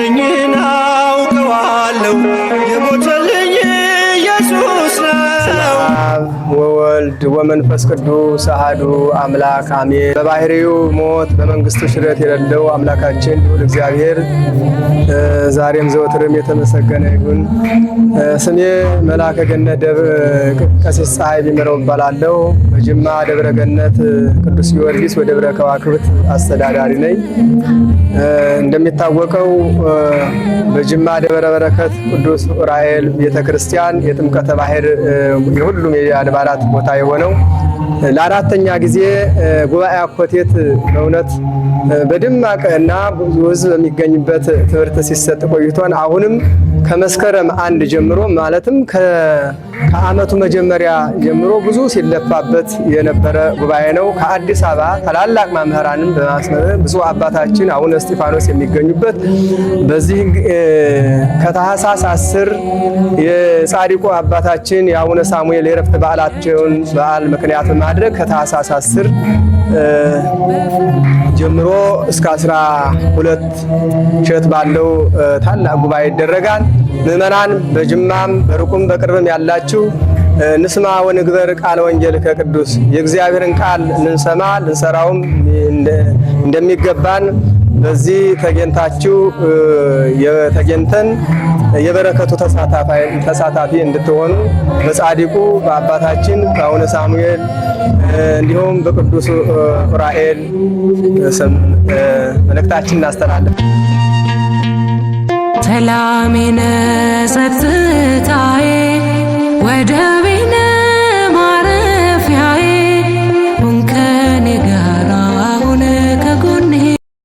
ያዳነኝን አውቀዋለሁ፣ የሞተልኝ ኢየሱስ ነው። አብ ወወልድ ወመንፈስ ቅዱስ አሐዱ አምላክ አሜን። በባህሪው ሞት በመንግስቱ ሽረት የሌለው አምላካችን ልዑል እግዚአብሔር ዛሬም ዘወትርም የተመሰገነ ይሁን። ስሜ መልአከ ገነት ደብረ ቀሲስ ፀሐይ ቢምረው እባላለሁ። በጅማ ደብረ ገነት ቅዱስ ጊዮርጊስ ወደብረ ከዋክብት አስተዳዳሪ ነኝ። እንደሚታወቀው በጅማ ደብረ በረከት ቅዱስ ዑራኤል ቤተክርስቲያን የጥምቀተ ባህር የሁሉም የአድባራት ቦታ የሆነው ለአራተኛ ጊዜ ጉባኤ አኮቴት በእውነት በደማቅ እና ብዙ ሕዝብ በሚገኝበት ትምህርት ሲሰጥ ቆይቷል። አሁንም ከመስከረም 1 ጀምሮ ማለትም ከዓመቱ መጀመሪያ ጀምሮ ብዙ ሲለፋበት የነበረ ጉባኤ ነው። ከአዲስ አበባ ታላላቅ መምህራንን በማስመር ብፁዕ አባታችን አቡነ እስጢፋኖስ የሚገኙበት በዚህ ከታኅሳስ 10 የጻድቁ አባታችን የአቡነ ሳሙኤል የዕረፍት በዓላቸውን በዓል ምክንያት በማድረግ ከታኅሳስ 10 ጀምሮ እስከ 12 ሸት ባለው ታላቅ ጉባኤ ይደረጋል። ምዕመናን በጅማም በሩቁም በቅርብም ያላችሁ ንስማ ወንግበር ቃለ ወንጌል ከቅዱስ የእግዚአብሔርን ቃል ልንሰማ ልንሰራውም እንደሚገባን በዚህ ተገኝታችሁ ተገኝተን የበረከቱ ተሳታፊ እንድትሆኑ በጻድቁ በአባታችን በአቡነ ሳሙኤል እንዲሁም በቅዱስ ዑራኤል ስም መልእክታችን እናስተላልፍ። ሰላሜ ነህ ጸጥታዬ ወደቤ ነህ።